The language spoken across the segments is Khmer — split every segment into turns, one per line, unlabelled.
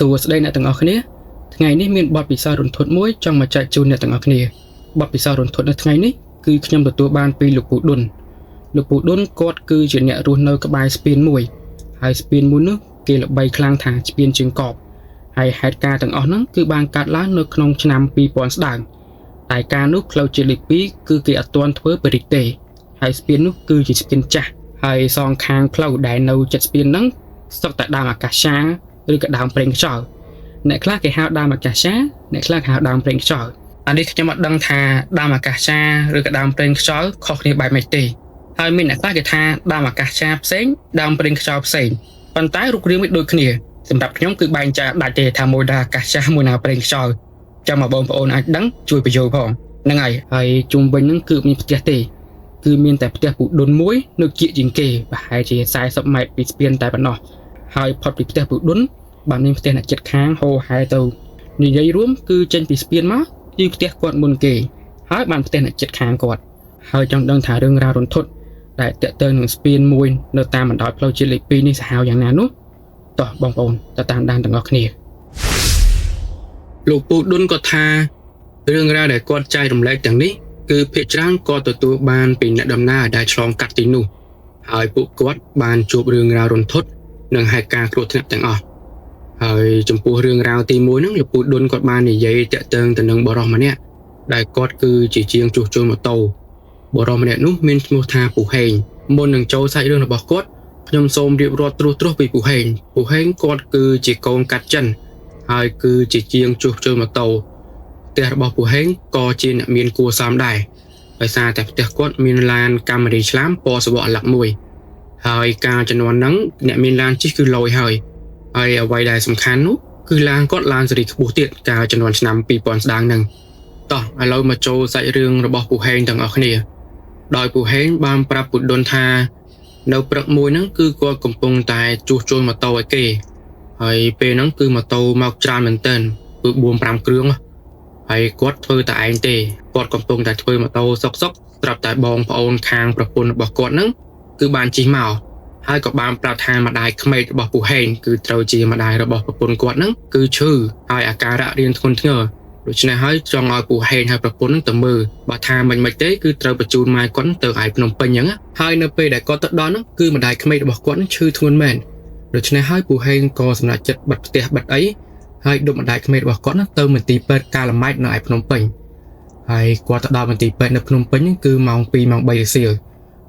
សួស្តីអ្នកទាំងអស់គ្នាថ្ងៃនេះមានបទពិសោធន៍រន្ធត់មួយចង់មកចែកជូនអ្នកទាំងអស់គ្នាបទពិសោធន៍រន្ធត់នៅថ្ងៃនេះគឺខ្ញុំទទួលបានពីលោកពូឌុនលោកពូឌុនគាត់គឺជាអ្នករស់នៅក្បែរស្ពានមួយហើយស្ពានមួយនោះគេល្បីខ្លាំងថាស្ពានជើងកបហើយហេតុការណ៍ទាំងអស់ហ្នឹងគឺបានកើតឡើងនៅក្នុងឆ្នាំ2000ស្ដើងតែការនោះផ្លូវជាតិលេខ2គឺគេអត់ទាន់ធ្វើបរិទេហើយស្ពាននោះគឺជាស្ពានចាស់ហើយសងខាងផ្លូវដែលនៅជិតស្ពានហ្នឹងសុទ្ធតែដើមអាកាសាឬក៏ដើមប្រេងខ្យល់អ្នកខ្លះគេហៅដើមអាកាសាអ្នកខ្លះគេហៅដើមប្រេងខ្យល់អានេះខ្ញុំអត់ដឹងថាដើមអាកាសាឬក៏ដើមប្រេងខ្យល់ខុសគ្នាបែបម៉េចទេហើយមានអ្នកខ្លះគេថាដើមអាកាសាផ្សេងដើមប្រេងខ្យល់ផ្សេងប៉ុន្តែរូបរាងវាដូចគ្នាសម្រាប់ខ្ញុំគឺបែងចែកដាច់ទេថាមួយដើមអាកាសាមួយណាប្រេងខ្យល់ចាំមកបងប្អូនអាចដឹងជួយបញ្យល់ផងហ្នឹងហើយហើយជុំវិញហ្នឹងគឺមានផ្ទះទេគឺមានតែផ្ទះពូឌុនមួយនៅគៀកជាងគេប្រហែលជា40ម៉ែត្រពីស្ពានតែប៉ុណ្ណោះហើយផុតពីផ្ទះពូឌុនបានមានផ្ទះអ្នកចិត្តខាងហោហែទៅនិយាយរួមគឺចេញពីស្ពានមកគឺផ្ទះគាត់មុនគេហើយបានផ្ទះអ្នកចិត្តខាងគាត់ហើយចង់ដឹងថារឿងរ៉ាវរន្ធត់ដែលតាក់ទងនឹងស្ពានមួយនៅតាមបណ្ដោយផ្លូវជាតិលេខ2នេះសាហាវយ៉ាងណានោះតោះបងប្អូនទៅតាមដានទាំងអស់គ្នាលោកពូឌុនក៏ថារឿងរ៉ាវដែលគាត់ចែករំលែកទាំងនេះគឺភាគច្រើនគាត់ទទួលបានពីអ្នកដំណើរដែលឆ្លងកាត់ទីនោះហើយពួកគាត់បានជួបរឿងរ៉ាវរន្ធត់និងហេតុការណ៍គ្រោះថ្នាក់ទាំងអស់ហើយចំពោះរឿងរ៉ាវទី1ហ្នឹងលោកពូឌុនគាត់បាននិយាយតាក់ទងទៅនឹងបុរសម្នាក់ដែលគាត់គឺជាជាងជួសជុលម៉ូតូបុរសម្នាក់នោះមានឈ្មោះថាពូហេងមុននឹងចូលសាច់រឿងរបស់គាត់ខ្ញុំសូមរៀបរាប់ត្រួសៗពីពូហេងពូហេងគាត់គឺជាកូនកាត់ចិនហើយគឺជាជាងជួសជុលម៉ូតូផ្ទះរបស់ពូហេងក៏ជាអ្នកមានគួរសមដែរដោយសារតែផ្ទះគាត់មានឡានកាមេរីឆ្លាមពណ៌សវៈអាឡឹកមួយហើយកាលជំនាន់ហ្នឹងអ្នកមានឡានជិះគឺលយហើយហើយអ្វីដែលសំខាន់នោះគឺឡានគាត់ឡានសេរីខ្ពស់ទៀតកាលជំនាន់ឆ្នាំ2000ស្ដើងហ្នឹងតោះឥឡូវមកចូលសាច់រឿងរបស់ពូហេងទាំងអស់គ្នាដោយពូហេងបានប្រាប់ពូឌុនថានៅព្រឹកមួយហ្នឹងគឺគាត់កំពុងតែជួសជុលម៉ូតូឲ្យគេហើយពេលហ្នឹងគឺម៉ូតូមកច្រើនមែនទែនគឺ4 5គ្រឿងហើយគាត់ធ្វើតែឯងទេគាត់កំពុងតែធ្វើម៉ូតូសុកសុកស្រាប់តែបងប្អូនខាងប្រពន្ធរបស់គាត់ហ្នឹងគឺបានជិះមកហើយក៏បានប្រាប់ថាម្ដាយក្មេករបស់ពូហេងគឺត្រូវជាម្ដាយរបស់ប្រពន្ធគាត់ហ្នឹងគឺឈឺហើយអាការៈរាងធ្ងន់ធ្ងរដូច្នេះហើយចង់ឲ្យពូហេងហើយប្រពន្ធហ្នឹងទៅមើលបើថាមិនមិនទេគឺត្រូវបញ្ជូនម៉ែគាត់ទៅឯភ្នំពេញអញ្ចឹងហើយនៅពេលដែលគាត់ទៅដល់ហ្នឹងគឺម្ដាយក្មេករបស់គាត់ហ្នឹងឈឺធ្ងន់មែនដូច្នេះហើយពូហេងក៏សម្រេចចិត្តបិទផ្ទះបិទអីហើយដុបម្ដាយក្មេករបស់គាត់ហ្នឹងទៅមន្ទីរពេទ្យកាល់ម៉ែតនៅឯភ្នំពេញហើយគាត់ទៅដល់មន្ទីរពេទ្យនៅភ្នំពេញគឺម៉ោង2ម៉ោង3រសៀល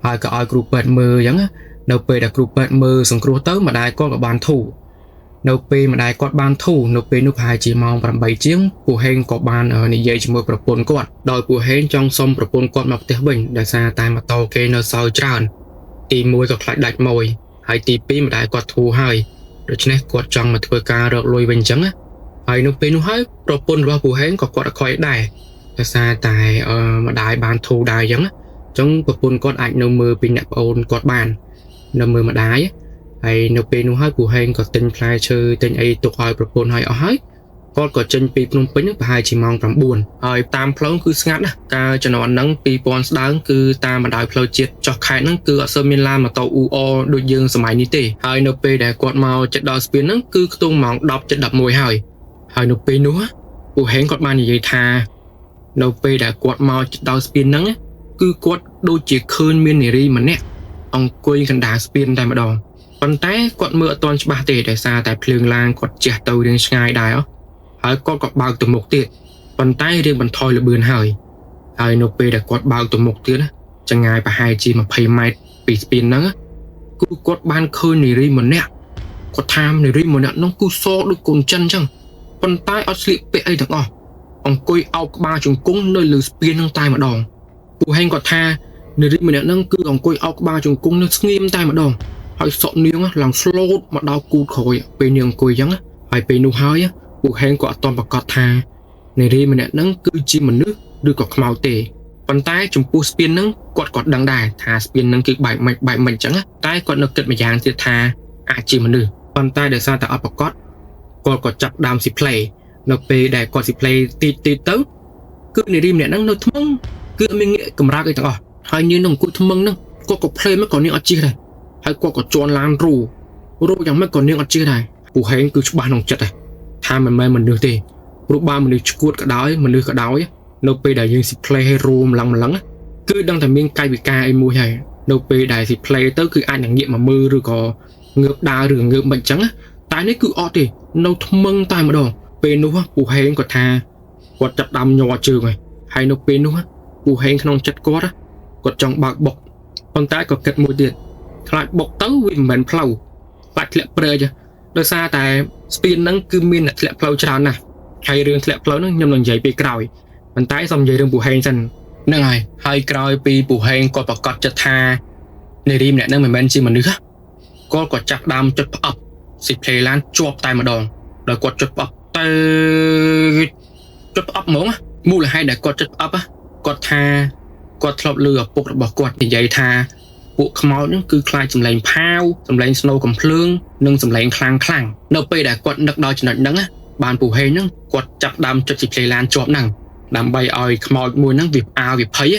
ហើយក៏ឲ្យគ្រូពេទ្យមើលអញ្ចឹងនៅពេលដែលគ្រូពេទ្យមើលសង្គ្រោះទៅម្ដាយគាត់ក៏បានធូរនៅពេលម្ដាយគាត់បានធូរនៅពេលនោះប្រហែលជាម៉ោង8ជាងពូហេងក៏បាននិយាយជាមួយប្រពន្ធគាត់ដោយពូហេងចង់សុំប្រពន្ធគាត់មកផ្ទះវិញដោយសារតែម៉ូតូគេនៅសល់ច្រើនទី1ក៏ខ្លាចដាច់ម៉ួយហើយទី2ម្ដាយគាត់ធូរហើយដូច្នេះគាត់ចង់មកធ្វើការរកលុយវិញអញ្ចឹងហើយនៅពេលនោះហើយប្រពន្ធរបស់ពូហេងក៏គាត់អត់ខ້ອຍដែរដោយសារតែម្ដាយបានធូរដែរអញ្ចឹងប្រពន្ធគាត់អាចនៅមើលពីអ្នកប្អូនគាត់បាននៅមើលម្ដាយហើយនៅពេលនោះហើយពូហេងក៏ទិញផ្លែឈើទិញអីទុកឲ្យប្រពន្ធឲ្យអស់ហើយគាត់ក៏ចេញពីភ្នំពេញប្រហែលជាម៉ោង9ហើយតាមផ្លូវគឺស្ងាត់ណាស់កាលជំនាន់ហ្នឹង2000ស្ដើងគឺតាមបណ្ដោយផ្លូវជាតិចុះខេត្តហ្នឹងគឺអត់សូវមានឡានម៉ូតូអ៊ូអដូចយើងសម័យនេះទេហើយនៅពេលដែលគាត់មកជិតដល់ស្ពានហ្នឹងគឺខ្ទង់ម៉ោង10ជិត11ហើយហើយនៅពេលនោះពូហេងគាត់បាននិយាយថានៅពេលដែលគាត់មកជិតដល់ស្ពានហ្នឹងគឺគាត់ដូចជាឃើញមាននារីម្នាក់អង្គុយកណ្ដាលស្ពានតែម្ដងប៉ុន្តែគាត់មើលអត់ទាន់ច្បាស់ទេដោយសារតែភ្លើងឡានគាត់ជះទៅរៀងឆ្ងាយដែរហើយគាត់ក៏បើកទៅមុខទៀតប៉ុន្តែរៀងបន្ថយល្បឿនហើយហើយនៅពេលដែលគាត់បើកទៅមុខទៀតចង្ងាយប្រហែលជា20ម៉ែត្រពីស្ពានហ្នឹងគឺគាត់បានឃើញនារីម្នាក់គាត់ថានារីម្នាក់នោះគឺសដូចកូនចិនអញ្ចឹងប៉ុន្តែអត់ស្លៀកពាក់អីទាំងអស់អង្គុយអោបក្បាលជង្គង់នៅលើស្ពានហ្នឹងតែម្ដងពូហេងគាត់ថានារីម្នាក់ហ្នឹងគឺអង្គុយអោបក្បាលជង្គង់នៅស្ងៀមតែម្ដងហើយសក់នាងឡើងស្លូតមកដល់គូតក្រោយពេលនាងអង្គុយអញ្ចឹងហើយពេលនោះហើយពូហេងក៏អត់ទាន់ប្រកាសថានារីម្នាក់ហ្នឹងគឺជាមនុស្សឬក៏ខ្មោចទេប៉ុន្តែចំពោះស្ពានហ្នឹងគាត់ក៏ដឹងដែរថាស្ពានហ្នឹងគឺបែបម៉េចបែបម៉េចអញ្ចឹងតែគាត់នៅគិតម្យ៉ាងទៀតថាអាចជាមនុស្សប៉ុន្តែដោយសារតែអត់ប្រកាសគាត់ក៏ចាប់ដើមស៊ីផ្លេនៅពេលដែលគាត់ស៊ីផ្លេទីទីទៅគឺនារីម្នាក់ហ្នឹងនៅថ្មឹងគឺអត់មានងាកកម្រើកអីទាំងអស់ហើយនាងនឹងអង្គុយថ្មឹងហ្នឹងគាត់ក៏ផ្លេមកក៏នាងអត់ជិះដែរហើយគាត់ក៏ជន់ឡានរូរូយ៉ាងម៉េចក៏នាងអត់ជិះដែរពូហេងគឺច្បាស់ក្នុងចិត្តដែរ ថាមិនមែនមនុស្សទេព្រោះបើមនុស្សឈួតក៏ដោយមនុស្សក៏ដោយនៅពេលដែលយើងស៊ីផ្លេឲ្យរួមឡើងម្លឹងគឺដឹងតែមានកាយវិការអីមួយហើយនៅពេលដែលស៊ីផ្លេទៅគឺអាចនឹងងាកមកមើលឬក៏ងើបដើរឬងើបមិនអញ្ចឹងតែនេះគឺអត់ទេនៅថ្មឹងតែម្ដងពេលនោះពូហេងគាត់ថាគាត់ចាប់ដើមញ័រជើងហើយហើយនៅពេលនោះពូហេងក្នុងចិត្តគាត់គាត់ចង់បើកបុកប៉ុន្តែក៏គិតមួយទៀតខ្លាចបុកទៅវាមិនមែនផ្លូវខ្លាចធ្លាក់ព្រែកដោយសារតែស្ពានហ្នឹងគឺមានអ្នកធ្លាក់ផ្លូវច្រើនណាស់ហើយរឿងធ្លាក់ផ្លូវហ្នឹងខ្ញុំនឹងនិយាយពេលក្រោយប៉ុន្តែសូមនិយាយរឿងពូហេងសិនហ្នឹងហើយហើយក្រោយពីពូហេងគាត់ប្រកាសចិត្តថានារីម្នាក់ហ្នឹងមិនមែនជាមនុស្សគាត់ក៏ចាប់ដើមចុចផ្អប់ស៊ីផ្លេឡានជាប់តែម្ដងដោយគាត់ចុចផ្អប់ទៅចុចផ្អប់ហ្មងមូលហេតុដែលគាត់ចុចផ្អប់គាត់ថាគាត់ធ្លាប់ឮឪពុករបស់គាត់និយាយថាពួកខ្មោចហ្នឹងគឺខ្លាចសម្លេងផាវសម្លេងស្នូកំភ្លើងនិងសម្លេងខ្លាំងខ្លាំងនៅពេលដែលគាត់នឹកដល់ចំណុចហ្នឹងបានពូហេងហ្នឹងគាត់ចាប់ដើមចុចស៊ីផ្លេឡានជាប់ហ្នឹងដើម្បីឲ្យខ្មោចមួយហ្នឹងវាផ្អើលវាភ័យ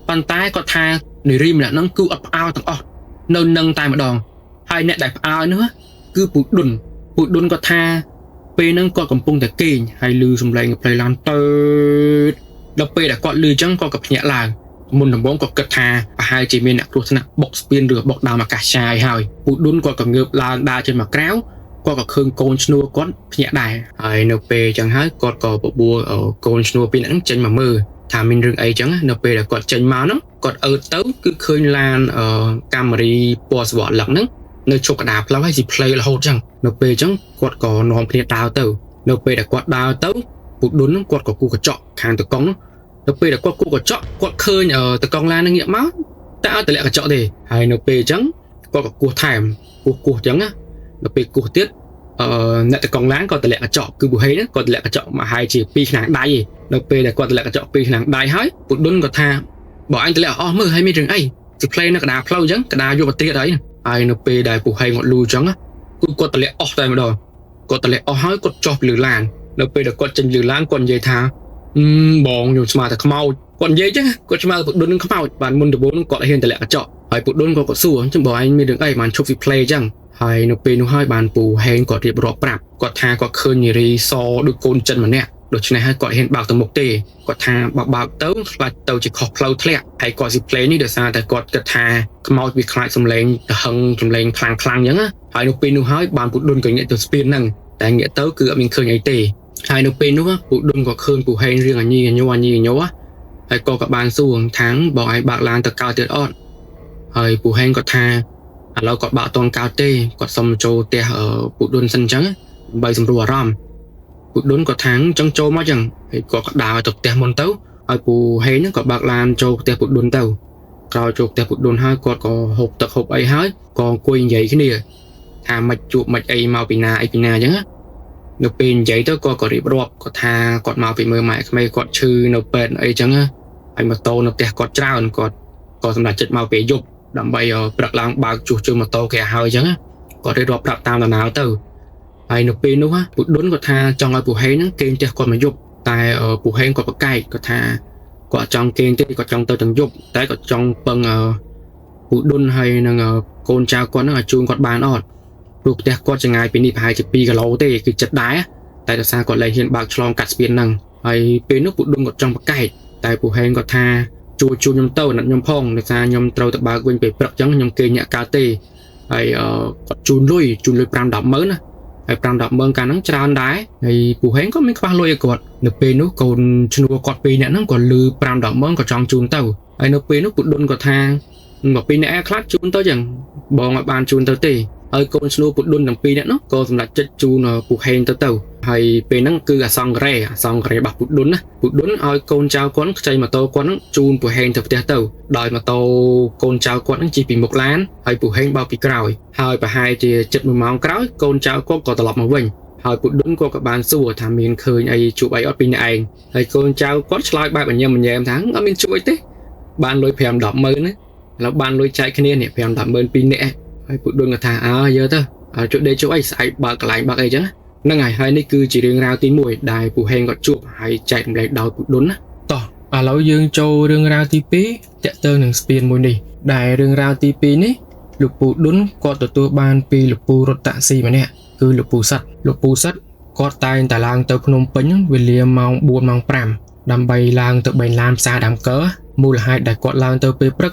ប៉ុន្តែគាត់ថានារីម្នាក់ហ្នឹងគឺអត់ផ្អើលទាំងអស់នៅនឹងតែម្ដងហើយអ្នកដែលផ្អើលនោះគឺពូឌុនពូឌុនគាត់ថាពេលហ្នឹងគាត់កំពុងតែគេងហើយឮសម្លេងផ្លេឡានទៅដល់ពេលដែលគាត់ឮចឹងគាត់ក៏ភ្ញាក់ឡើងមុនដំបូងគាត់គិតថាប្រហែលជាមានអ្នកគ្រោះថ្នាក់បុកស្ពានឬបុកដើមអាកាសចាយហើយពូឌុនគាត់ក៏ងើបឡើងដើរចេញមកក្រៅគាត់ក៏ឃើញកូនឈ្នួលគាត់ភ្ញាក់ដែរហើយនៅពេលចឹងហើយគាត់ក៏បបួលកូនឈ្នួលពីរនាក់ហ្នឹងចេញមកមើលថាមានរឿងអីចឹងនៅពេលដែលគាត់ចេញមកហ្នឹងគាត់អើតទៅគឺឃើញឡានកាមេរីពណ៌សវៈលឹកហ្នឹងនៅជុកកណ្ដាលផ្លូវហើយស៊ីផ្លេរហូតចឹងនៅពេលចឹងគាត់ក៏នាំគ្នាដើរទៅនៅពេលដែលគាត់ដើរទៅពូឌុនហ្នឹងគាត់ក៏គូកញ្ចក់ខាងតកង់នៅពេលដែលគាត់គូកញ្ចក់គាត់ឃើញតកង់ឡានហ្នឹងងាកមកតែអត់តម្លាក់កញ្ចក់ទេហើយនៅពេលចឹងគាត់ក៏គោះថែមគោះចឹងណាដល់ពេលគោះទៀតអ្នកតកង់ឡានក៏តម្លាក់កញ្ចក់គឺពូហេហ្នឹងក៏តម្លាក់កញ្ចក់មកហើយជាពីរឆ្នាំងដៃឯងនៅពេលដែលគាត់តម្លាក់កញ្ចក់ពីរឆ្នាំងដៃហើយពូឌុនក៏ថាបើអញតម្លាក់អស់មើលហើយមានរឿងអីស៊ីផ្លេនៅកណ្ដាលផ្លូវចឹងកណ្ដាលយកមកទៀតហើយហើយនៅពេលដែលពូហេងគាត់លូចឹងគឺគាត់តម្លាក់អស់តែម្ដងគាត់តម្លាក់អស់ហើយគាត់ចុះពីលើឡាននៅពេលដែលគាត់ចេញលើឡានគាត់និយាយថាបងខ្ញុំស្មានតែខ្មោចគាត់និយាយចឹងគាត់ស្មានតែពូឌុននឹងខ្មោចបានមុនដំបូងគាត់ហ៊ានតម្លាក់កញ្ចក់ហើយពូឌុនក៏គាត់សួរអញ្ចឹងបងឯងមានរឿងអីបានឈប់ស៊ីផ្លេចឹងហើយនៅពេលនោះហើយបានពូហេងគាត់រៀបរាប់ប្រាប់គាត់ថាគាត់ឃើញនារីសដូចកូនចិនម្នាក់ដូច្នេះហើយគាត់ហ៊ានបើកទៅមុខទេគាត់ថាបើបើកទៅខ្លាចទៅជាខុសផ្លូវធ្លាក់ហើយគាត់ស៊ីផ្លេនេះដោយសារតែគាត់គិតថាខ្មោចវាខ្លាចសម្លេងតហឹងសម្លេងខ្លាំងខ្លាំងអញ្ចឹងណាហើយនៅពេលនោះហើយបានពូឌុនក៏ងាកទៅស្ពានហ្នឹងតែងាកទៅគឺអត់មានឃើញអីទេហើយនៅពេលនោះពូឌុនក៏ឃើញពូហេងរឿងអញីអញអញីអញហើយក៏បានសួរថាងបងឯងបើកឡានទៅកើតទៀតអត់ហើយពូហេងគាត់ថាឥឡូវគាត់បើកតន់កើតទេគាត់សុំចូលផ្ទះពូឌុនសិនអញ្ចឹងដើម្បីសម្រួលអារម្មណ៍ពូឌុនគាត់ថាអញ្ចឹងចូលមកអញ្ចឹងហើយគាត់ក៏ដើរទៅផ្ទះមុនទៅហើយពូហេងហ្នឹងក៏បើកឡានចូលផ្ទះពូឌុនទៅក្រោយចូលផ្ទះពូឌុនហើយគាត់ក៏ហូបទឹកហូបអីហើយក៏អង្គុយនិយាយគ្នាថាមិនជួបមិនអីមកពីណាអីពីណាអញ្ចឹងនៅពេលនិយាយទៅគាត់ក៏រៀបរាប់គាត់ថាគាត់មកពីមើលម៉ែក្មេងគាត់ឈឺនៅពេទ្យអីចឹងហើយម៉ូតូនៅផ្ទះគាត់ច្រើនគាត់ក៏សម្រេចចិត្តមកពេលយប់ដើម្បីព្រឹកឡើងបើកជួសជុលម៉ូតូគេឲ្យហើយចឹងគាត់រៀបរាប់ប្រាប់តាមដំណើរទៅហើយនៅពេលនោះពូឌុនគាត់ថាចង់ឲ្យពូហេងហ្នឹងគេងផ្ទះគាត់មកយប់តែពូហេងគាត់ប្រកែកគាត់ថាគាត់ចង់គេងទេគាត់ចង់ទៅទាំងយប់តែគាត់ចង់ពឹងពូឌុនហើយនឹងកូនចៅគាត់ហ្នឹងឲ្យជូនគាត់បានអត់ព្រោះផ្ទះគាត់ចម្ងាយពីនេះប្រហែលជា2គីឡូទេគឺចិត្តដែរតែដោយសារគាត់លែងហ៊ានបើកឆ្លងកាត់ស្ពានហ្នឹងហើយពេលនោះពូឌុនគាត់ចង់ប្រកែកតែពូហេងគាត់ថាជួយជូនខ្ញុំទៅណាត់ខ្ញុំផងដោយសារខ្ញុំត្រូវទៅបើកវិញពេលព្រឹកចឹងខ្ញុំគេងញាក់កើតទេហើយគាត់ជូនលុយ5 10ម៉ឺនណាហើយ5 10ម៉ឺនកាលហ្នឹងច្រើនដែរហើយពូហេងក៏មានខ្វះលុយឲ្យគាត់នៅពេលនោះកូនឈ្នួលគាត់ពីរនាក់ហ្នឹងក៏លឺ5 10ម៉ឺនក៏ចង់ជូនទៅហើយនៅពេលនោះពូឌុនគាត់ថាមកពីអ្នកខ្លះជូនទៅចឹងបងឲ្យបានជូនទៅទេហើយកូនឈ្នួលពូឌុនទាំងពីរនាក់នោះក៏សម្រេចចិត្តជូនពូហេងទៅហើយពេលហ្នឹងគឺអសង្ករេរបស់ពូឌុនណាពូឌុនឲ្យកូនចៅគាត់ខ្ចីម៉ូតូគាត់ហ្នឹងជូនពូហេងទៅផ្ទះទៅដោយម៉ូតូកូនចៅគាត់ហ្នឹងជិះពីមុខឡានហើយពូហេងបើកពីក្រោយហើយប្រហែលជាជិត1ម៉ោងក្រោយកូនចៅគាត់ក៏ត្រឡប់មកវិញហើយពូឌុនគាត់ក៏បានសួរថាមានឃើញអីជួបអីអត់ពីអ្នកឯងហើយកូនចៅគាត់ឆ្លើយបែបអញញែមថាអត់មានជួបអីទេបានលុយ5 10ម៉ឺនណាឥឡូវបានលុយចែកគ្នានេះ5 10ម៉ឺនពីរនាក់ហើយពូឌុនក៏ថាអើយកទៅជួបដេកជួបអីស្អែកបើកកន្លែងបើកអីចឹងហ្នឹងហើយហើយនេះគឺជារឿងរ៉ាវទី1ដែលពូហេងគាត់ជួបហើយចែករំលែកដោយពូឌុនណាតោះឥឡូវយើងចូលរឿងរ៉ាវទី2ទាក់ទងនឹងស្ពានមួយនេះដែលរឿងរ៉ាវទី2នេះលោកពូឌុនគាត់ទទួលបានពីលោកពូរត់តាក់ស៊ីម្នាក់គឺលោកពូសិតលោកពូសិត គាត់តែងតែឡើងទៅភ្នំពេញវេលាម៉ោង4ម៉ោង5ដើម្បីឡើងទៅបេងឡានផ្សារដើមកមូលហេតុដែលគាត់ឡើងទៅពេលព្រឹក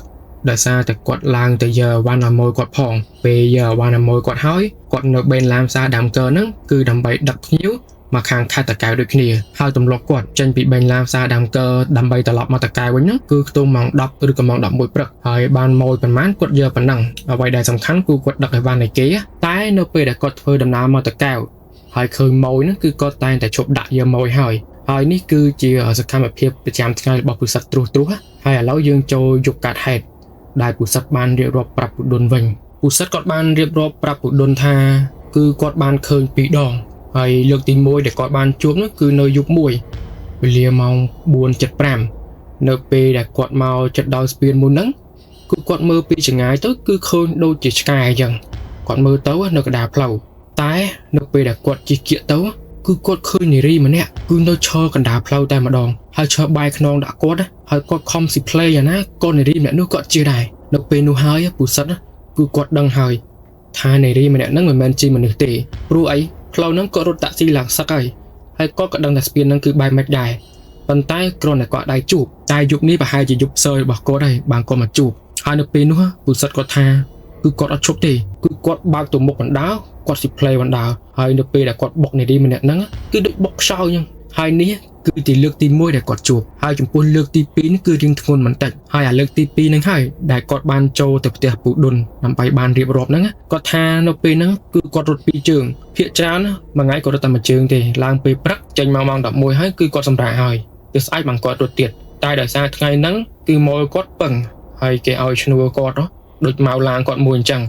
ដោយសារតែគាត់ឡើងទៅយកអីវ៉ាន់ឲ្យម៉ួយគាត់ផងពេលយកអីវ៉ាន់ឲ្យម៉ួយគាត់ហើយគាត់នៅបេងឡានផ្សារដើមកហ្នឹងគឺដើម្បីដឹកភ្ញៀវមកខាងខេត្តតាកែវដូចគ្នាហើយទម្លាប់គាត់ចេញពីបេងឡានផ្សារដើមកដើម្បីត្រឡប់មកតាកែវវិញហ្នឹងគឺខ្ទង់ម៉ោង10ឬក៏ម៉ោង11ព្រឹកហើយបានម៉ួយប៉ុន្មានគាត់យកប៉ុណ្ណឹងអ្វីដែលសំខាន់គឺគាត់ដឹកអីវ៉ាន់ឲ្យគេតែនៅពេលដែលគាត់ធ្វើដំណើរមកតាកែវហើយឃើញម៉ួយហ្នឹងគឺគាត់តែងតែឈប់ដាក់យកម៉ួយហើយហើយនេះគឺជាសកម្មភាពប្រចាំថ្ងៃរបស់ពុសិតត្រួសត្រាសហើយឥឡូវយើងចូលយុគកាត់ហេតុដែលពុសិតបានរៀបរាប់ប្រាប់ពុដុនវិញពុសិតគាត់បានរៀបរាប់ប្រាប់ពុដុនថាគឺគាត់បានឃើញពីរដងហើយលើកទី1ដែលគាត់បានជួបនោះគឺនៅយប់មួយវេលាម៉ោង4:75នៅពេលដែលគាត់មកចិត្តដល់ស្ពានមួយហ្នឹងគឺគាត់មើលពីចម្ងាយទៅគឺឃើញដូចជាឆ្កែអញ្ចឹងគាត់មើលទៅនៅកណ្ដាលផ្លូវតែនៅពេលដែលគាត់ជិះគៀកទៅគឺគាត់ឃើញនារីម្នាក់គឺនៅឈរកណ្ដាលផ្លូវតែម្ដងហើយឈរបែរខ្នងដាក់គាត់ហើយគាត់ខំស៊ីផ្លេយ៉ាងណាក៏នារីម្នាក់នោះគាត់ជិះដែរនៅពេលនោះហើយពូសិតគឺគាត់ដឹងហើយថានារីម្នាក់ហ្នឹងមិនមែនជាមនុស្សទេព្រោះអីផ្លូវហ្នឹងគាត់រត់តាក់ស៊ីឡើងសឹកហើយហើយគាត់ក៏ដឹងថាស្ពានហ្នឹងគឺបែបម៉េចដែរប៉ុន្តែគ្រាន់តែគាត់ដៃជួបតែយប់នេះប្រហែលជាយប់សើរបស់គាត់ហើយបានគាត់មកជួបហើយនៅពេលនោះពូសិតគាត់ថាគឺគាត់អត់ឈប់ទេគឺគាត់បើកទៅមុខបណ្ដាគាត់ស៊ីផ្លេបណ្ដាហើយនៅពេលដែលគាត់បុកនារីម្នាក់ហ្នឹងគឺដូចបុកខ្យល់អញ្ចឹងហើយនេះគឺជាលើកទី1ដែលគាត់ជួបហើយចំពោះលើកទី2នេះគឺរៀងធ្ងន់បន្តិចហើយអាលើកទី2ហ្នឹងហើយដែលគាត់បានចូលទៅផ្ទះពូដុនដើម្បីបានរៀបរាប់ហ្នឹងគាត់ថានៅពេលហ្នឹងគឺគាត់រត់ពីរជើងភាគច្រើនមួយថ្ងៃគាត់រត់តែមួយជើងទេឡើងពេលព្រឹកចេញមកម៉ោង11ហើយគឺគាត់សម្រាកហើយទៅស្អែកបានគាត់រត់ទៀតតែដោយសារថ្ងៃហ្នឹងគឺម៉ូយគាត់ពឹងហើយគេឲ្យឈ្នួលគាត់ដូចមកឡានគាត់មួយអញ្ចឹង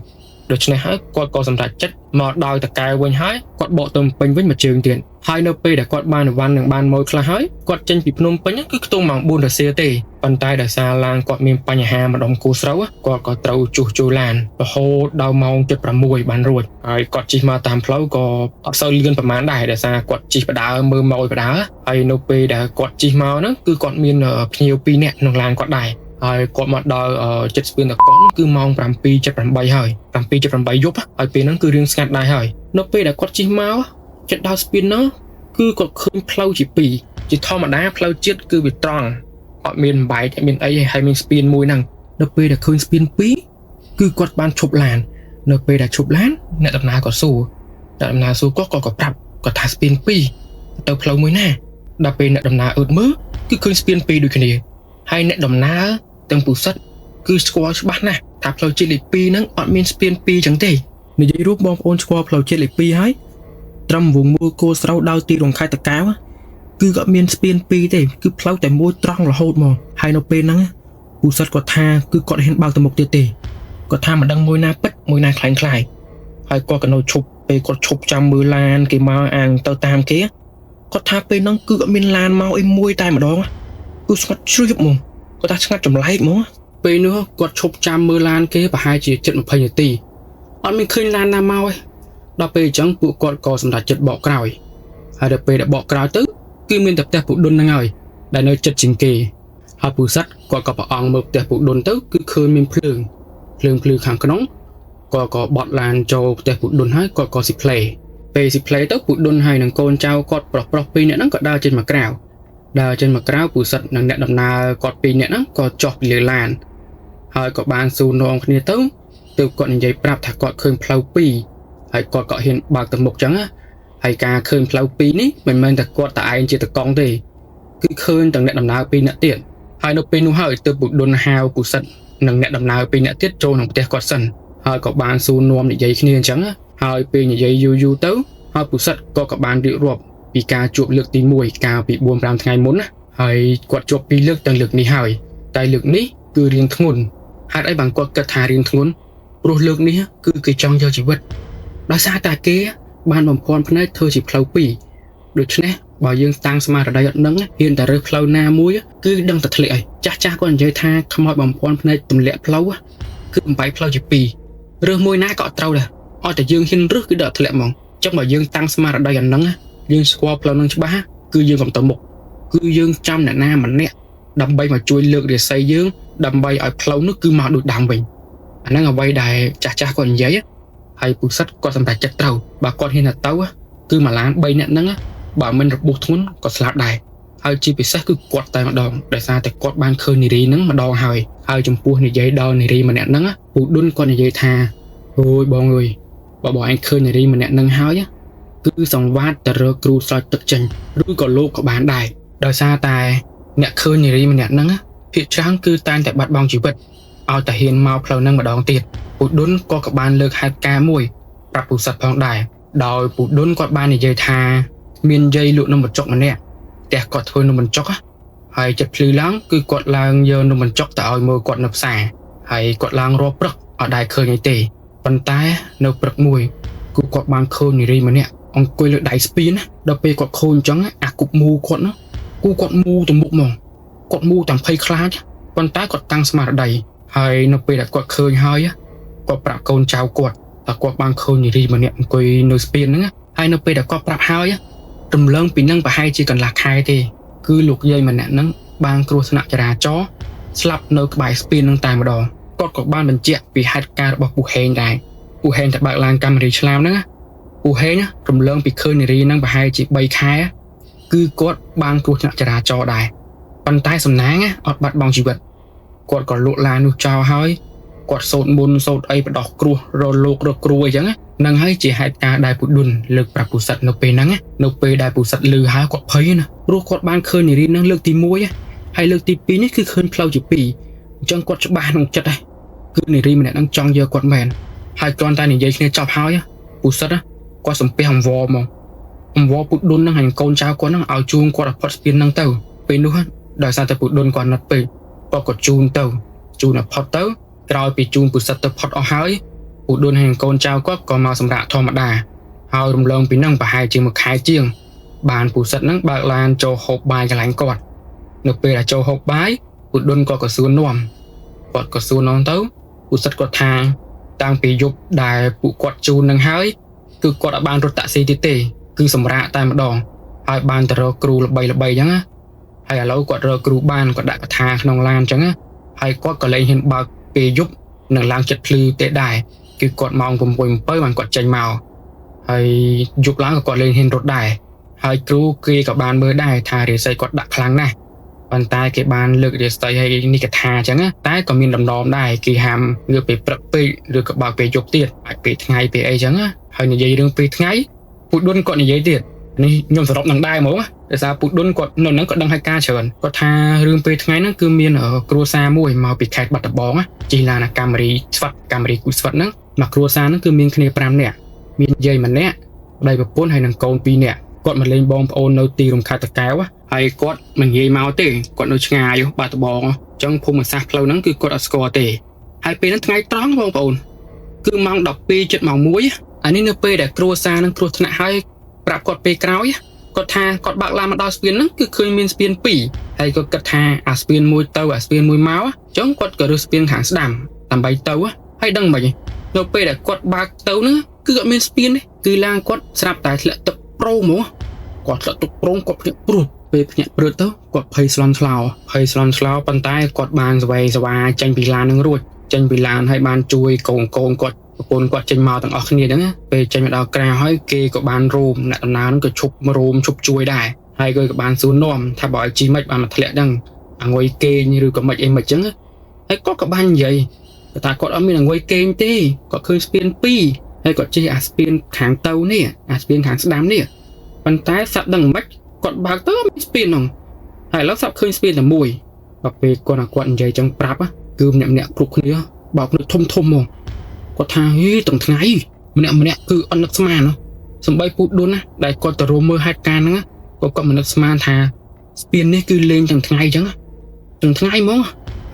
ដូច្នេះហើយគាត់ក៏សម្រេចចិត្តមកដល់តកែវវិញហើយគាត់បកទៅពេញវិញមួយជើងទៀតហើយនៅពេលដែលគាត់បានអីវ៉ាន់និងបានម៉ួយខ្លះហើយគាត់ចេញពីភ្នំពេញគឺខ្ទង់ម៉ោង4រសៀលទេប៉ុន្តែដោយសារឡានគាត់មានបញ្ហាម្ដុំគូស្រូវគាត់ក៏ត្រូវជួសជុលឡានរហូតដល់ម៉ោង7:06បានរួចហើយគាត់ជិះមកតាមផ្លូវក៏អត់សូវលឿនប្រហែលដែរដោយសារគាត់ជិះបដើមើលម៉ួយបដើហើយនៅពេលដែលគាត់ជិះមកហ្នឹងគឺគាត់មានភ្ញៀវ2នាក់ក្នុងឡានគាត់ដែរហើយគាត់មកដល់ចិត្តស្ពានតកនគឺម៉ោង7:78ហើយ7:78យប់ហើយពេលហ្នឹងគឺរៀងស្ងាត់ដែរហើយនៅពេលដែលគាត់ជិះមកចិត្តដល់ស្ពានហ្នឹងគឺគាត់ឃើញផ្លូវជាពីរជាធម្មតាផ្លូវជាតិគឺវាត្រង់អត់មានបែកអត់មានអីហើយមានស្ពានមួយហ្នឹងនៅពេលដែលឃើញស្ពានពីរគឺគាត់បានឈប់ឡាននៅពេលដែលឈប់ឡានអ្នកដំណើរក៏សួរអ្នកដំណើរសួរគាត់ក៏ប្រាប់គាត់ថាស្ពានពីរទៅផ្លូវមួយណាដល់ពេលអ្នកដំណើរអើតមើលគឺឃើញស្ពានពីរដូចគ្នាហើយអ្នកដំណើរទាំងពូសិតគឺស្គាល់ច្បាស់ណាស់ថាផ្លូវជាតិលេខ2ហ្នឹងអត់មានស្ពាន2ចឹងទេនិយាយរួមបងប្អូនស្គាល់ផ្លូវជាតិលេខ2ហើយត្រឹមវងមូលគោស្រូវដល់ទីរងខេត្តតាកែវគឺក៏មានស្ពាន2ទេគឺផ្លូវតែមួយត្រង់រហូតមកហើយនៅពេលហ្នឹងពូសិតគាត់ថាគឺគាត់ហ៊ានបើកទៅមុខទៀតទេគាត់ថាមិនដឹងមួយណាពិតមួយណាខ្លែងខ្លាយហើយគាត់ក៏នៅឈប់ពេលគាត់ឈប់ចាំមើលឡានគេមកអាងទៅតាមគេគាត់ថាពេលហ្នឹងគឺអត់មានឡានមកអីមួយតែម្ដងគឺស្ងាត់ជ្រាបហ្មងគាត់ថាស្ងាត់ចម្លែកហ្មងពេលនោះគាត់ឈប់ចាំមើលឡានគេប្រហែលជាជិត20នាទីអត់មានឃើញឡានណាមកទេដល់ពេលអញ្ចឹងពួកគាត់ក៏សម្រេចចិត្តបកក្រោយហើយដល់ពេលដែលបកក្រោយទៅគឺមានតែផ្ទះពូដុនហ្នឹងហើយដែលនៅជិតជាងគេហើយពូសិតគាត់ក៏ប្រអងមើលផ្ទះពូដុនទៅគឺឃើញមានភ្លើងភ្លើងភ្លឺខាងក្នុងគាត់ក៏បត់ឡានចូលផ្ទះពូដុនហើយគាត់ក៏ស៊ីផ្លេពេលស៊ីផ្លេទៅពូដុនហើយនឹងកូនចៅគាត់ប្រុសប្រុសពីរនាក់ហ្នឹងក៏ដើរចេញមកក្រៅដើរចេញមកក្រៅពូសិតនិងអ្នកដំណើរគាត់ពីរនាក់ហ្នឹងក៏ចុះពីលើឡានហើយក៏បានសួរនាំគ្នាទៅទើបគាត់និយាយប្រាប់ថាគាត់ឃើញផ្លូវពីរហើយគាត់ក៏ហ៊ានបើកទៅមុខចឹងណាហើយការឃើញផ្លូវពីរនេះមិនមែនតែគាត់តែឯងជាតកង់ទេគឺឃើញទាំងអ្នកដំណើរពីរនាក់ទៀតហើយនៅពេលនោះហើយទើបពូដុនហៅពូសិតនិងអ្នកដំណើរពីរនាក់ទៀតចូលក្នុងផ្ទះគាត់សិនហើយក៏បានសួរនាំនិយាយគ្នាអញ្ចឹងហើយពេលនិយាយយូរយូរទៅហើយពូសិតក៏បានរៀបរាប់ពីការជួបលើកទី1កាលពី4-5ថ្ងៃមុនណាហើយគាត់ជួបពីរលើកទាំងលើកនេះហើយតែលើកនេះគឺរៀងធ្ងន់ហេតុអីបានគាត់គិតថារៀងធ្ងន់ព្រោះលើកនេះគឺគេចង់យកជីវិតដោយសារតែគេបានបំភាន់ភ្នែកធ្វើជាផ្លូវពីរដូច្នេះបើយើងតាំងស្មារតីអត់ដឹងហ៊ានតែរើសផ្លូវណាមួយគឺដឹងតែធ្លាក់ហើយចាស់ចាស់គាត់និយាយថាខ្មោចបំភាន់ភ្នែកទម្លាក់ផ្លូវគឺបំបីផ្លូវជាពីររើសមួយណាក៏អត់ត្រូវដែរឲ្យតែយើងហ៊ានរើសគឺដល់ធ្លាក់ហ្មងចឹងបើយើងតាំងស្មារតីអាហ្នឹងយើងស្គាល់ផ្លូវហ្នឹងច្បាស់គឺយើងកុំទៅមុខគឺយើងចាំអ្នកណាម្នាក់ដើម្បីមកជួយលើករាសីយើងដើម្បីឲ្យផ្លូវនោះគឺមកដូចដើមវិញអាហ្នឹងអ្វីដែលចាស់ចាស់គាត់និយាយហើយពូសិតគាត់សម្រេចចិត្តត្រូវបើគាត់ហ៊ានទៅ គឺមួយឡាន3នាក់ហ្នឹងបើមិនរបួសធ្ងន់ក៏ស្លាប់ដែរហើយជាពិសេសគឺគាត់តែម្ដងដោយសារតែគាត់បានឃើញនារីហ្នឹងម្ដងហើយហើយចំពោះនិយាយដល់នារីម្នាក់ហ្នឹងពូឌុនគាត់និយាយថាអូយបងអើយបើបងឯងឃើញនារីម្នាក់ហ្នឹងហើយគឺសង្វាតទៅរកគ្រូស្រោចទឹកចេញឬក៏លោកក៏បានដែរដោយសារតែអ្នកឃើញនារីម្នាក់ហ្នឹងភាគច្រើនគឺតែងតែបាត់បង់ជីវិតឲ្យតែហ៊ានមកផ្លូវហ្នឹងម្ដងទៀតពូឌុនក៏បានលើកហេតុការណ៍មួយប្រាប់ពូសិតផងដែរដោយពូឌុនគាត់បាននិយាយថាមានយាយលក់នំបញ្ចុកម្នាក់ផ្ទះគាត់ធ្វើនំបញ្ចុកហើយចិត្តភ្លឺឡើងគឺគាត់ឡើងយកនំបញ្ចុកទៅឲ្យមើលគាត់នៅផ្សារហើយគាត់ឡើងរាល់ព្រឹកអត់ដែលឃើញអីទេប៉ុន្តែនៅព្រឹកមួយគឺគាត់បានឃើញនារីម្នាក់អង្គុយលើដៃស្ពានដល់ពេលគាត់ឃើញអញ្ចឹងអាគប់មូគាត់នោះគូគាត់មូទៅមុខហ្មងគាត់មូទាំងភ័យខ្លាចប៉ុន្តែគាត់តាំងស្មារតីហើយនៅពេលដែលគាត់ឃើញហើយគាត់ប្រាប់កូនចៅគាត់ថាគាត់បានឃើញនារីម្នាក់អង្គុយនៅស្ពានហ្នឹងហើយនៅពេលដែលគាត់ប្រាប់ហើយរំលងពីនឹងប្រហែលជាកន្លះខែទេគឺលោកយាយម្នាក់ហ្នឹងបានគ្រោះថ្នាក់ចរាចរណ៍ស្លាប់នៅក្បែរស្ពានហ្នឹងតែម្ដងគាត់ក៏បានបញ្ជាក់ពីហេតុការណ៍របស់ពូហេងដែរពូហេងតែបើកឡានកាមេរីឆ្លាមហ្នឹងពូហេងរំលងពីឃើញនារីហ្នឹងប្រហែលជា3ខែគឺគាត់បានគ្រោះថ្នាក់ចរាចរណ៍ដែរប៉ុន្តែសំណាងអត់បាត់បង់ជីវិតគាត់ក៏លក់ឡាននោះចោលហើយគាត់សូត្រមន្តសូត្រអីបដោះគ្រោះរលោករកគ្រូអីចឹងហ្នឹងហើយជាហេតុការណ៍ដែលពូឌុនលើកប្រាប់ពូសិតនៅពេលហ្នឹងនៅពេលដែលពូសិតឮហើយគាត់ភ័យណាព្រោះគាត់បានឃើញនារីហ្នឹងលើកទី1ហើយលើកទី2នេះគឺឃើញផ្លូវជា2អញ្ចឹងគាត់ច្បាស់ក្នុងចិត្តហើយគឺនារីម្នាក់ហ្នឹងចង់យកគាត់មែនហើយគ្រាន់តែនិយាយគ្នាចប់ហើយពូសិតគាត់សំពះអង្វរមកអង្វរពូឌុនហ្នឹងហើយកូនចៅគាត់ហ្នឹងឲ្យជួងគាត់ឲ្យផុតស្ពានហ្នឹងទៅពេលនោះដោយសារតែពូឌុនគាត់ណិតពេកគាត់ក៏ជូនទៅជូនឲ្យផុតទៅក្រោយពីជូនពូសិតទៅផុតអស់ហើយពូឌុនហើយកូនចៅគាត់ក៏មកសម្រាកធម្មតាហើយរំលងពីនឹងប្រហែលជាមួយខែជាងបានពូសិតហ្នឹងបើកឡានចូលហូបបាយកន្លែងគាត់នៅពេលដែលចូលហូបបាយពូឌុនក៏សួរនាំគាត់ក៏សួរនាំទៅពូសិតគាត់ថាតាំងពីយប់ដែលពួកគាត់ជូននឹងហើយគឺគាត់អត់បានរត់តាក់ស៊ីទៀតទេគឺសម្រាកតែម្ដងហើយបានទៅរកគ្រូល្បីៗអញ្ចឹងណាហើយឥឡូវគាត់រកគ្រូបានគាត់ដាក់កថាក្នុងឡានអញ្ចឹងណាហើយគាត់ក៏លែងហ៊ានបើកពេលយប់នឹងឡើងចិត្តភ្លឺទេដែរគឺគាត់ម៉ោង6 7បានគាត់ចេញមកហើយយប់ឡើងក៏គាត់លែងហ៊ានរត់ដែរហើយគ្រូគេក៏បានមើលដែរថារាសីគាត់ដាក់ខ្លាំងណាស់ប៉ុន្តែគេបានលើករាសីឲ្យនេះកថាអញ្ចឹងតែក៏មានដំណំដែរគេហាមងើបពេលព្រឹកពេកឬក៏បើកពេលយប់ទៀតអាចពេលថ្ងៃពេលអីចឹងណាហើយនិយាយរឿងពេលថ្ងៃពូឌុនគាត់និយាយទៀតនេះខ្ញុំសរុបនឹងដែរហ្មងដោយសារពូឌុនគាត់នៅហ្នឹងគាត់ដឹងហេតុការណ៍ច្រើនគាត់ថារឿងពេលថ្ងៃហ្នឹងគឺមានគ្រួសារមួយមកពីខេត្តបាត់ដំបងជិះឡានកាមេរីស្វិតកាមេរីគូស្វិតហ្នឹងមកគ្រួសារហ្នឹងគឺមានគ្នា5នាក់មានយាយម្នាក់ប្តីប្រពន្ធហើយនិងកូន2នាក់គាត់មកលេងបងប្អូននៅទីរំខេត្តតាកែវហើយគាត់មិននិយាយមកទេគាត់នៅឆ្ងាយបាត់ដំបងអញ្ចឹងភូមិសាស្ត្រផ្លូវហ្នឹងគឺគាត់អត់ស្គាល់ទេហើយពេលហ្នឹងថ្ងៃត្រង់បងប្អូនគឺម៉ោង12ជិតម៉ោង1អានេះនៅពេលដែលគ្រួសារហ្នឹងគ្រោះថ្នាក់ហើយប្រាប់គាត់ពេលក្រោយគាត់ថាគាត់បើកឡានមកដល់ស្ពានហ្នឹងគឺឃើញមានស្ពាន2ហើយគាត់គិតថាអាស្ពានមួយទៅអាស្ពានមួយមកអញ្ចឹងគាត់ក៏រើសស្ពានខាងស្ដាំដើម្បីទៅហើយដឹងមិននៅពេលដែលគាត់បើកទៅហ្នឹងគឺអត់មានស្ពានទេគឺឡានគាត់ស្រាប់តែធ្លាក់ទឹកប្រងហ្មងគាត់ធ្លាក់ទឹកប្រងគាត់ភ្ញាក់ព្រួតពេលភ្ញាក់ព្រួតទៅគាត់ភ័យស្លន់ស្លោភ័យស្លន់ស្លោប៉ុន្តែគាត់បានស្វែងស្វាចេញពីឡានហ្នឹងរួចចេញពីឡានហើយបានជួយកូនគាត់ប្រពន្ធគាត់ចេញមកទាំងអស់គ្នាហ្នឹងពេលចេញមកដល់ក្រៅហើយគេក៏បានរោមអ្នកដំណើរហ្នឹងក៏ឈប់រោមឈប់ជួយដែរហើយគេក៏បានសួរនាំថាបើឲ្យជីមិនបានមកធ្លាក់ហ្នឹងអងុយគេងឬក៏មិនអីមិនចឹងហើយគាត់ក៏បាននិយាយថាគាត់អត់មានអងុយគេងទេគាត់ឃើញស្ពាន2ហើយគាត់ជិះអាស្ពានខាងទៅនេះអាស្ពានខាងស្ដាំនេះប៉ុន្តែសាប់ដឹងមិនគាត់បើកទៅមានស្ពានហ្នឹងហើយឥឡូវសាប់ឃើញស្ពានតែមួយដល់ពេលគាត់និយាយចឹងប្រាប់គឺម្នាក់ម្នាក់គ្រប់គ្នាបោកនឹកធំធំហ្មងគាត់ថាហីទាំងថ្ងៃម្នាក់ម្នាក់គឺអត់នឹកស្មានសំបីពូឌុនណាដែលគាត់ទៅរួមមើលហេតុការណ៍ហ្នឹងក៏គាត់មិននឹកស្មានថាស្ពាននេះគឺលេងទាំងថ្ងៃចឹងទាំងថ្ងៃហ្មង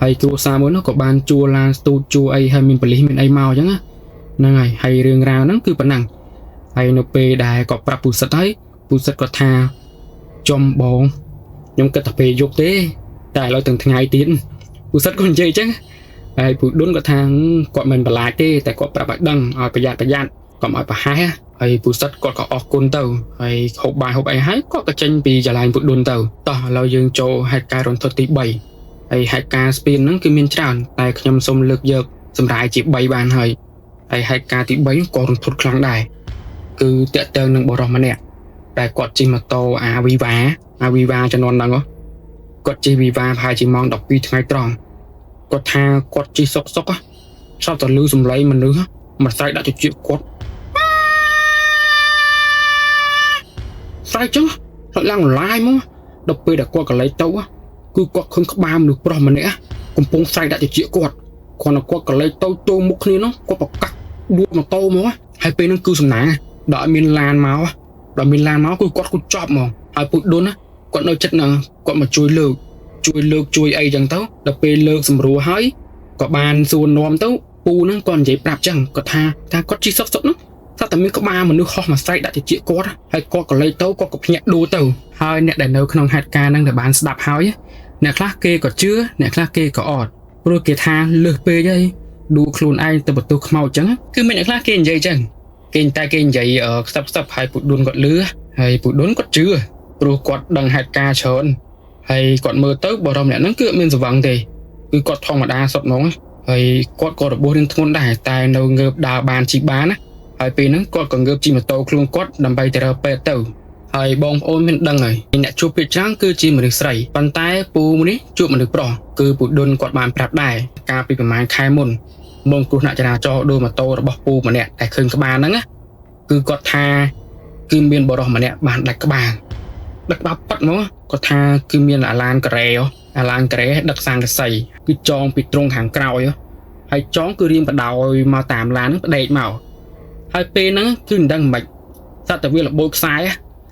ហើយគ្រួសារមួយនោះក៏បានជួលឡានស្ទូចជួអីហើយមានប៉ូលីសមានអីមកចឹងហ្នឹងហើយហើយរឿងរ៉ាវហ្នឹងគឺប៉ុណ្ណឹងហើយនៅពេលដែលគាត់ប្រាប់ពូសិតហើយពូសិតគាត់ថាចំបងខ្ញុំគិតថាពេលយប់ទេតែឥឡូវទាំងថ្ងៃទៀតពូសិតគាត់និយាយចឹងហើយពូឌុនគាត់ថាគាត់មិនបន្លាចទេតែគាត់ប្រាប់ឲ្យដឹងឲ្យប្រយ័ត្នកុំឲ្យប្រហែសហើយពូសិតគាត់ក៏អរគុណទៅហើយហូបបាយហូបអីហើយគាត់ក៏ចេញពីចលាញពូឌុនទៅតោះឥឡូវយើងចូលហេតុការណ៍រន្ធត់ទី3ហើយហេតុការណ៍ស្ពានហ្នឹងគឺមានច្រើនតែខ្ញុំសូមលើកយកសម្រាយជា3បានហើយហើយហេតុការណ៍ទី3ក៏រន្ធត់ខ្លាំងដែរគឺតាក់ទងនឹងបុរសម្នាក់ ដែលគាត់ជិះម៉ូតូអាវីវ៉ាអាវីវ៉ាជំនាន់ហ្នឹងគាត់ជិះវីវ៉ាប្រហែលជាម៉ោង12ថ្ងៃត្រង់គាត់ថាគាត់ជិះសុកសុកស្រាប់តែឮសំឡេងមនុស្សមកស្រែកដាក់ត្រចៀកគាត់ស្រែកចឹងឡើងឡាយមកដល់ពេលដែលគាត់កលេចទៅគឺគាត់ឃើញក្បាលមនុស្សប្រុសម្នាក់កំពុងស្រែកដាក់ត្រចៀកគាត់គ្រាន់តែគាត់កលេចទៅទល់មុខគ្នានោះគាត់ប្រកាសដួលម៉ូតូមកហើយពេលហ្នឹងគឺសំណាងដល់ឲ្យមានឡានមកដល់មានឡានមកគឺគាត់គូចប់ហ្មងហើយពូដុនណាគាត់នៅចិត្តហ្នឹងគាត់មកជួយលើកជួយអីចឹងទៅដល់ពេលលើកសម្រួលហើយក៏បានសួរនាំទៅពូហ្នឹងគាត់និយាយប្រាប់ចឹងគាត់ថាគាត់ជិះសុកសុកហ្នឹងស្រាប់តែមានក្បាលមនុស្សហោះមកស្រែកដាក់ត្រចៀកគាត់ហើយគាត់ក៏លេចទៅគាត់ក៏ភ្ញាក់ដួលទៅហើយអ្នកដែលនៅក្នុងហេតុការណ៍ហ្នឹងដែលបានស្ដាប់ហើយអ្នកខ្លះគេក៏ជឿអ្នកខ្លះគេក៏អត់ព្រោះគេថាលើសពេកហើយដួលខ្លួនឯងទៅបន្ទោសខ្មោចចឹងគឺមានអ្នកខ្លះគេនិយាយចឹងគេតែគេនិយាយខ្សឹបខ្សឹបហើយពូឌុនគាត់លឺហើយពូឌុនគាត់ជឿព្រោះគាត់ដឹងហេតុការណ៍ច្រើនហើយគាត់មើលទៅបរិមអ្នកហ្នឹងគឺអត់មានស្វឹងទេគឺគាត់ធម្មតាសុទ្ធហ្មងហើយគាត់ក៏របួសរៀងធ្ងន់ដែរតែនៅងើបដើរបានជីបានណាហើយពេលហ្នឹងគាត់ក៏ងើបជិះម៉ូតូខ្លួនគាត់ដើម្បីទៅរកពេទ្យទៅហើយបងប្អូនមានដឹងហើយអ្នកជួបពាក្យច្រើនគឺជាមនុស្សស្រីប៉ុន្តែពូនេះជួបមនុស្សប្រុសគឺពូឌុនគាត់បានប្រាប់ដែរកាលពីប្រហែលខែមុនមុនគ្រោះថ្នាក់ចរាចរណ៍ដួលម៉ូតូរបស់ពូម្នាក់ដែលឃើញក្បាលហ្នឹងណាគឺគាត់ថាគឺមានបុរសម្នាក់បានដាច់ក្បាលដឹកក្បាលប៉ាត់ហ្មងគាត់ថាគឺមានអាឡានការ៉េអាឡានការ៉េដឹកសង្កសីគឺចងពីទ្រង់ខាងក្រោយហើយចងគឺរៀងបដោយមកតាមឡានហ្នឹងផ្ដេកមកហើយពេលហ្នឹងគឺមិនដឹងមិនសត្វតែវារបូតខ្សែ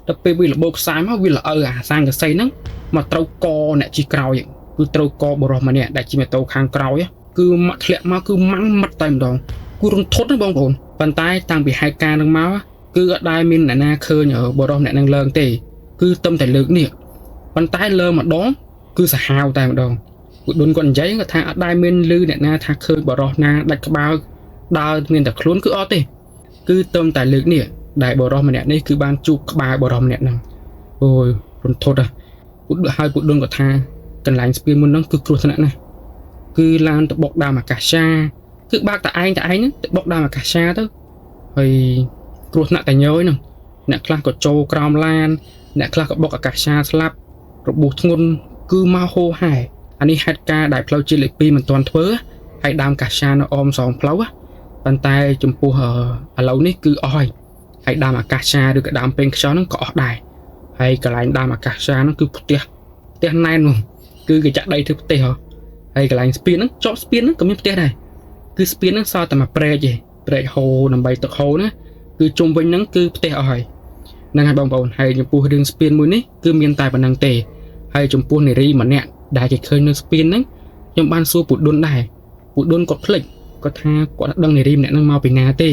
ដល់ពេលវារបូតខ្សែមកវាល្អៅអាសង្កសីហ្នឹងមកត្រូវកអ្នកជិះក្រោយគឺត្រូវកបុរសម្នាក់ដែលជិះម៉ូតូខាងក្រោយគឺមកធ្លាក់មកគឺម៉ាំងមាត់តែម្ដងគឺរន្ធត់ណាបងប្អូនប៉ុន្តែតាំងពីហេតុការណ៍ហ្នឹងមកគឺអត់ដែលមានអ្នកណាឃើញបុរសម្នាក់ហ្នឹងឡើងទេគឺទឹមតែលើកនេះប៉ុន្តែលើម្ដងគឺសាហាវតែម្ដងពូឌុនគាត់និយាយគាត់ថាអត់ដែលមានលឺអ្នកណាថាឃើញបុរសណាដាច់ក្បាលដើរមានតែខ្លួនគឺអត់ទេគឺទឹមតែលើកនេះដែលបុរសម្នាក់នេះគឺបានជួបក្បាលបុរសម្នាក់ហ្នឹងអូយរន្ធត់ហ៎ពូហើយពូឌុនគាត់ថាកន្លែងស្ពានមុនហ្នឹងគឺគ្រោះថ្នាក់ណាស់គឺឡានទៅបុកដើមអាកាសគឺបើកតែឯងហ្នឹងទៅបុកដើមអាកាសទៅហើយគ្រោះថ្នាក់តែញយហ្នឹងអ្នកខ្លះក៏ចូលក្រោមឡានអ្នកខ្លះក៏បុកអាកាសស្លាប់របួសធ្ងន់គឺមកហូហែអានេះហេតុការណ៍ដែលផ្លូវជាតិលេខ2មិនទាន់ធ្វើហើយដើមកាសនៅអមសងផ្លូវប៉ុន្តែចំពោះឥឡូវនេះគឺអស់ហើយហើយដើមអាកាសឬក៏ដើមពេងខ្យល់ហ្នឹងក៏អស់ដែរហើយកន្លែងដើមអាកាសហ្នឹងគឺផ្ទះណែនហ្មងគឺគេចាក់ដីធ្វើផ្ទះហ៎ហើយកន្លែងស្ពានហ្នឹងជាប់ស្ពានហ្នឹងក៏មានផ្ទះដែរគឺស្ពានហ្នឹងសល់តែមួយព្រែកទេព្រែកហូរដើម្បីទឹកហូរណាគឺជុំវិញហ្នឹងគឺផ្ទះអស់ហើយហ្នឹងហើយបងប្អូនហើយចំពោះរឿងស្ពានមួយនេះគឺមានតែប៉ុណ្្នឹងទេហើយចំពោះនារីម្នាក់ដែលគេឃើញនៅស្ពានហ្នឹងខ្ញុំបានសួរពូឌុនដែរពូឌុនគាត់ភ្លេចគាត់ថាគាត់អត់ដឹងនារីម្នាក់ហ្នឹងមកពីណាទេ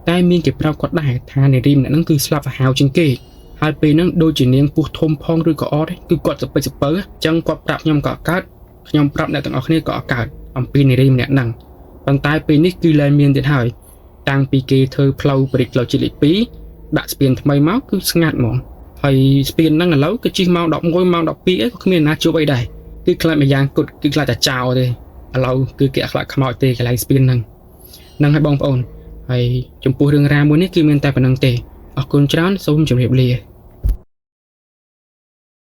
តែមានគេប្រាប់គាត់ដែរថានារីម្នាក់ហ្នឹងគឺស្លាប់សាហាវជាងគេហើយពេលហ្នឹងដូចជានាងពោះធំផងឬក៏អត់គឺគាត់សពេចសពៅអញ្ចឹងគាត់ប្រាប់ខ្ញុំក៏អត់កើតខ្ញុំប្រាប់អ្នកទាំងអស់គ្នាក៏អត់កើតអំពីនារីម្នាក់ហ្នឹងប៉ុន្តែពេលនេះគឺលែងមានទៀតហើយតាំងពីគេធ្វើផ្លូវបរិចផ្លូវជាតិលេខ2ដាក់ស្ពានថ្មីមកគឺស្ងាត់ហ្មងហើយស្ពានហ្នឹងឥឡូវគឺជិះម៉ោង11ម៉ោង12អីក៏គ្មានណាជួបអីដែរគឺខ្លាចម្យ៉ាងគត់គឺខ្លាចតែចោលទេឥឡូវគឺគេអត់ខ្លាចខ្មោចទេកន្លែងស្ពានហ្នឹងហ្នឹងហើយបងប្អូនហើយចំពោះរឿងរ៉ាវមួយនេះគឺមានតែប៉ុណ្្នឹងទេអរគុណច្រើនសូមជម្រាបលា។